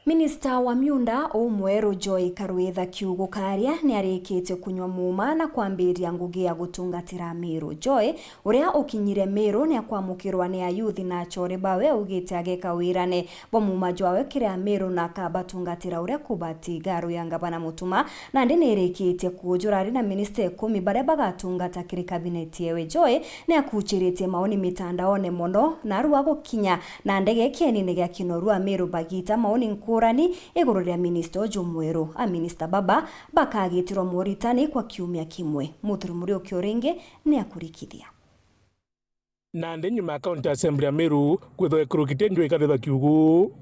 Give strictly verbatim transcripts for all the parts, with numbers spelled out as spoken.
Minista wa miunda umweru Joy Karwitha Kiugu Karia niarikitie kunywa muuma na kwambiria ngugi ya gutungatira Meru. Joy, uria ukinyire Meru, niakwamukirwa ni ayuthi na achore bawe, augite ageka wirane bwa muuma jwawe kiri Ameru na akabatungatira uria kubati. Ngaru ya ngavana Mutuma nandi niirikitie kuujura ari na minista ikumi baria bagatungata kiri kabineti ewe. Joy niakuchiritie maoni mitandaone mono, na arua gukinya na ndege kienine gia Kinoru Ameru bagita maoni nkurani iguru ria minista uju mweru. Aminista baba bakagitirwa Moritani kwa kiumia kimwe. Muthuri Muriuki uringi niakurikithia. Nandi nyuma ya County Assembly ya Meru kwithwa ikurukite Joy Karwitha Kiugu,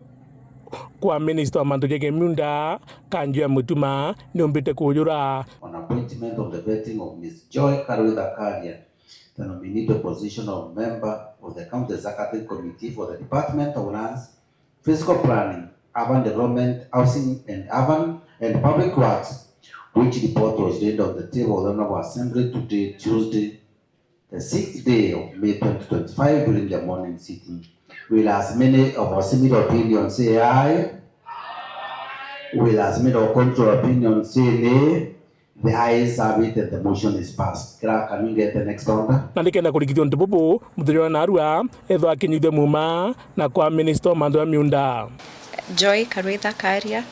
kwa minista wa mantu ja miunda, Kanjo ya Mutuma niumbite kuujura. On appointment of the vetting of Miss Joy Karwitha Karia, the nominated position of member of the County Executive Committee for the Department of Lands, Physical Planning, Urban Development, Housing and Urban and Public Works, which report was laid on the table of the Honorable Assembly today, Tuesday, the sixth day of May twenty twenty-five, during the morning sitting. Will as many of our similar opinions say aye? Will as many of contrary opinions say nay? The ayes have it and the motion is passed. Clerk, can we get the next order? Na nikenda kurikithia untu bubu, muthenya wa narua ethwa akinyithia muuma na kwa minista wa mantu ja miunda. Joy Karwitha Karia,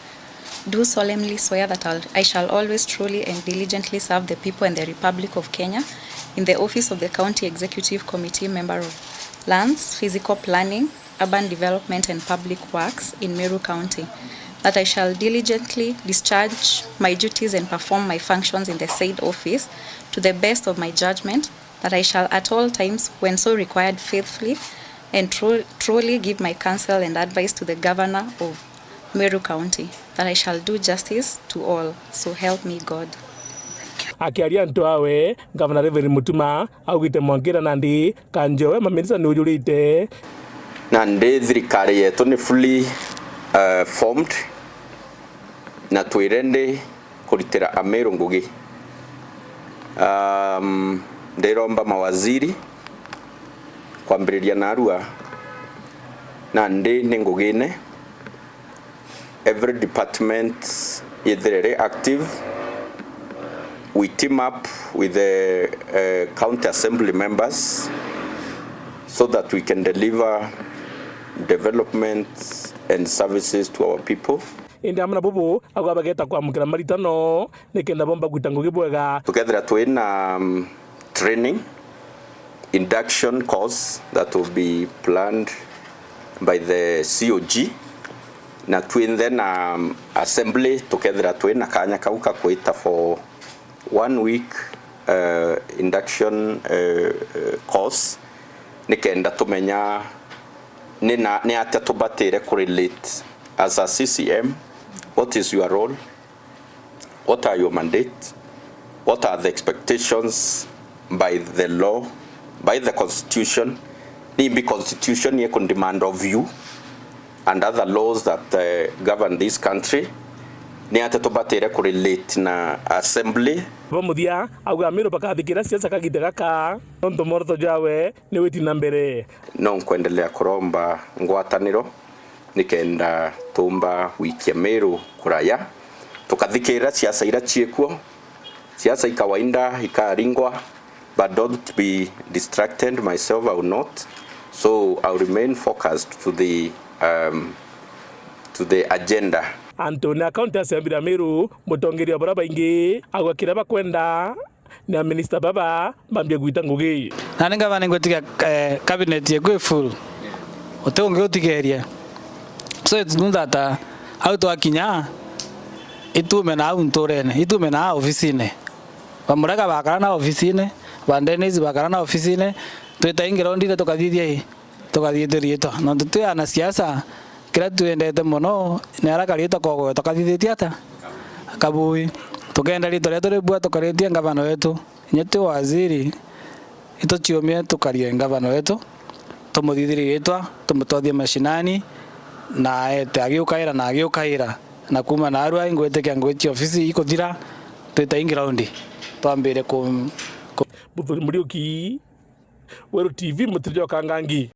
do solemnly swear that I'll, I shall always truly and diligently serve the people and the Republic of Kenya in the office of the County Executive Committee member of Lands, Physical Planning, Urban Development and Public Works in Meru County, that I shall diligently discharge my duties and perform my functions in the said office to the best of my judgment, that I shall at all times, when so required, faithfully and tru-, truly give my counsel and advice to the governor of Meru County, that I shall do justice to all. So help me God. Akiaria antu awe, Gavana Reverend Mutuma augite mwankira nandi Kanjo we maminista ni ujurite. Nandi thirikari yetu ni fully, uh, formed, na twi ready kuritira Ameru ngugi. Um, ndiromba mawaziri kwambiriria narua, nandi ni ngugine. Every department yithire ri active. We team up with the, uh, county assembly members so that we can deliver development and services to our people. Indi amwe na bubu, agwa bageta kwamukira maritano, nikenda bomba gwita ngugi bwega. Tukethira twina, um, training, induction course that will be planned by the C O G, na twinthe na, um, assembly, tukethira twina kanya kau ka kwita for one week, uh, induction, uh, uh, course, nikenda tumenya ni na, ni atia tubatire kurelate as a C C M, what is your role, what are your mandate, what are the expectations by the law, by the constitution, nimbi constitution iku demand of you, and other laws that, uh, govern this country, ni atia tubatire kurelate na assembly. Bamuthia, auga Ameru bakathikira siasa kagita gaka, nontu mworoto jwawe ni witi na mbere. No nkwendelea kuromba ngwataniro nikenda tumba wikia Meru kuraya, tukathikirira siasa ira ciikuo, siasa i kawaida ikaringwa, but don't be distracted, myself I will not. So I will remain focused to the, um, to the agenda. Antu ni a County Assembly ya Meru, mutongeria wa baria baingi, agwa kiria bakwenda, na minista baba bambie gwita ngugi. Nani ngavana ningwitikia, eh, cabinet yeku i full. Uti ungi utigeria. So it's not that, uh, au twakinya, itume na au nturene, itume na au ofisine. Bamurega bakara na ofisine, ba Dennis bakara na ofisine, twita ingi rondine tukathithia i, tukathithia riitwa. Nontu twi ana siasa, kiria twendete mono ni ara kariitwa kogwetwa kathithitie ata? Kabui. Tukenda riitwa rietu ribua tukaritie ngavana wetu. Inya twi waziri, ituciumie tukarie ngavana wetu, tumuthithirie riitwa, tumutwathie mashinani, na aete agiukaira na agiukaira. Na kuuma narua ingwitikia ngwiti ofisi ikuthira, twita ingi raundi, twambire ku, ku. Muthuri Muriuki, Weru T V, Mutiri jwa Kangangi.